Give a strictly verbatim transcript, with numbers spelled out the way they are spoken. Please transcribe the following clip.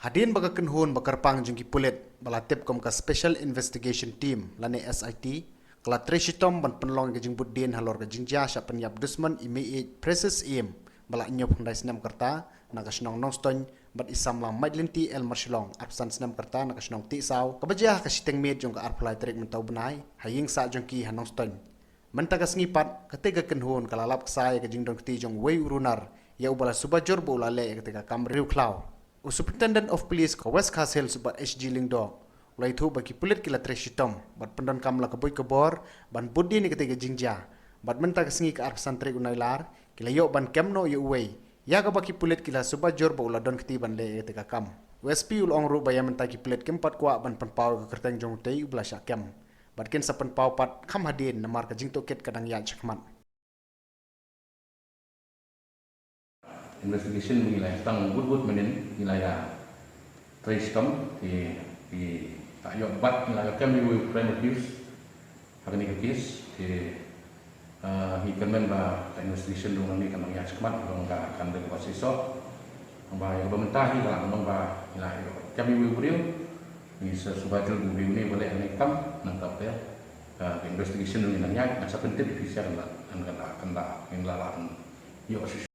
Hadien ba ka kynhun ba kyrpang jong ki pulit ba la tip kum ka Special Investigation Team lane S I T ka la trei shitom ban pynlong ïa ka jingbud dien halor ka jingjia shah pynïap dusmon i mei ïeit Precious Syiem ba la hynñiewphew khyndai snem ka rta na ka shnong Nongstoiñ bad i samla Maitlynti L Marshillong arphew san snem ka rta na ka shnong Tiehsaw, kaba jia ha ka shiteng miet jong ka arphew lai tarik mynta u bnai ha ïing sah jong ki ha Nongstoiñ. Mynta ka sngi pat, katei ka kynhun ka la lap ksai ïa ka jingdonkti jong uwei u runar ïa uba la suba jur ba u la leh ïa katei ka kam riewkhlaw. U Superintendent of Police ka West Khasi Hills, u Bah H G Lyngdoh, u la ïathuh ba ki pulit ki la trei shitom bad pyndonkam la ka buit ka bor ban bud dien ïa katei ka jingjia. Bad mynta ka sngi ka arphew san tarik u Nailar ki la ïoh ban kem noh ïa uwei ïa kaba ki pulit ki la suba jur ba u la donkti ban leh ïa katei ka kam. U S P u la ong ruh ba ïa mynta ki pulit kim pat kwah ban pynpaw ïa ka kyrteng jong utei uba la shah kem bad kin sa pynpaw pat kham hadien namar ka jingtohkit ka dang ïaid shakhmat. Investigation ngi la ïa tang bud bud mynnin, ngi la ïa trei shitom, te, te, la ïoh bat, ngi la ïoh kem ïa u prime accused ha kane ka case, te, ah, ngi kyrmen ba ka investigation ruh nangne kan nang ïaid shakhmat, ruh ka kan dei kaba shisha. Ba ïa kaba mynta hi ka la long ba ngi la ïoh kem ïa u briew, ngi sa suba jur ba u briew une u leh kane ka kam, nangta te, ah, ka investigation ruh ngi nang ïaid, ngan sa pyntip ïa phi sha kan la, kan la, kan la, kan la, la, ïoh shuh